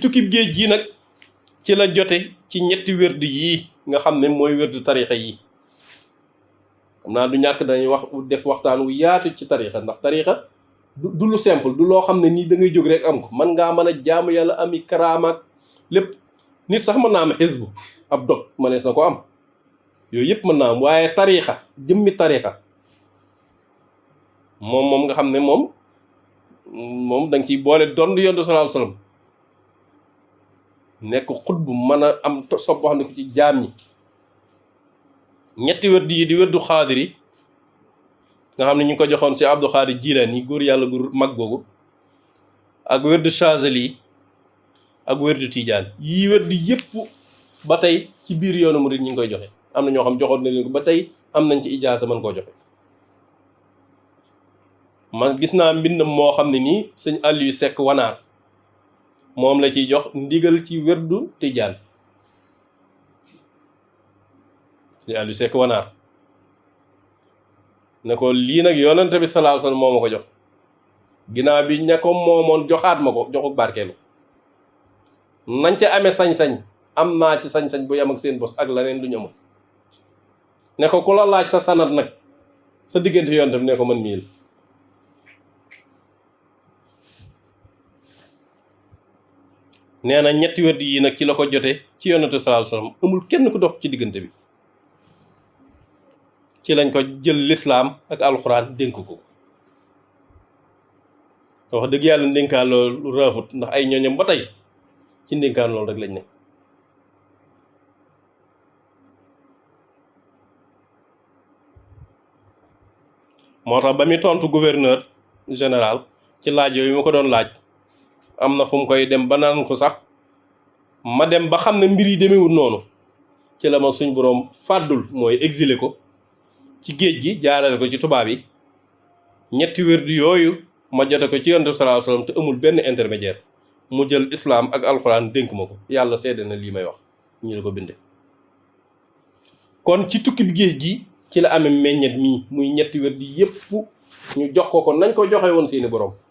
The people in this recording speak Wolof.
tukkib géej gi nag ci la jote ci ñetti wérd yii nga xam ne mooy wérdu tarixa yi xam naa du ñàkk dañuy wax def waxtaan wu yaatu ci tarixa ndax tarixa du lu simple du loo xam ne nii da ngay jóg rek am ko man ngaa mën a jaamu yàlla ami karaamaak lépp nit sax mën naa am xisbu ab dog mënees na ko am yooyu yëpp mën naa am waaye tarixa jëmmi tarixa moom nga xam ne moom da nga ciy boole doon yonent sallallahu alayhi wasallam nekk xutbu mën a am sopp wax ne ko ci jaam ñi ñetti wérdu yi di wérdu xaadir yi nga xam ne ñu ngi ko joxoon si Abdou Xaadir Jilaani góor yàlla gu mag googu ak wérdu Chazali ak wérdu Tijaan yii wérdu yëpp ba tey ci biir yoonu murid ñi ngi koy joxe am na ñoo xam joxoon na leen ko ba tey am nañ ci ijaasa mën koo joxe man gis naa mbind moo xam ne nii sëñ Aliou Seck Wanaar moom la ciy jox ndigal ci wérdu Tijaan sëñ Aliou Seck Wanaar ne ko lii nag yonante bi sallallahu alayhi wasallam moo ma ko jox ginnaaw bi ña ko moomoon joxaat ma ko joxu barkeelu nañ ca amee sañ-sañ am naa ci sañ-sañ bu yem ak seen bos ak leneen lu ñu amul ne ko ku la laaj sa sanat nag sa diggante yonante bi ne ko man mii la nee na ñetti wérd yi nag ci la ko jote ci yonante sallallahu alayhi wasallam amul kenn ku dox ci diggante bi ci lañ ko jël lislaam ak alxuraan dénk ko wax dëgg yàlla ndénkaan loolu raafut ndax ay ñooñam ba tey ci ndénkaan loolu rek lañ ne moo tax ba muy tontu gouverneur général ci laaj yooyu ma ko doon laaj am na fu mu koy dem ba naan ko sax ma dem ba xam ne mbir yi demewul noonu ci la ma suñ boroom fàddul mooy exilé ko ci géej gi jaarale ko ci tubaab yi ñetti wérdu yooyu ma jote ko ci yonent bi sallallahu alayhi wasallam te amul benn intermédiaire mu jël islaam ak alxuraan dénk ma ko yàlla seede na lii may wax ñu la ko binde kon ci tukki bi géej gi ci la amee meññet mii muy ñetti wérdu yépp ñu jox ko nañ ko joxe woon seeni borom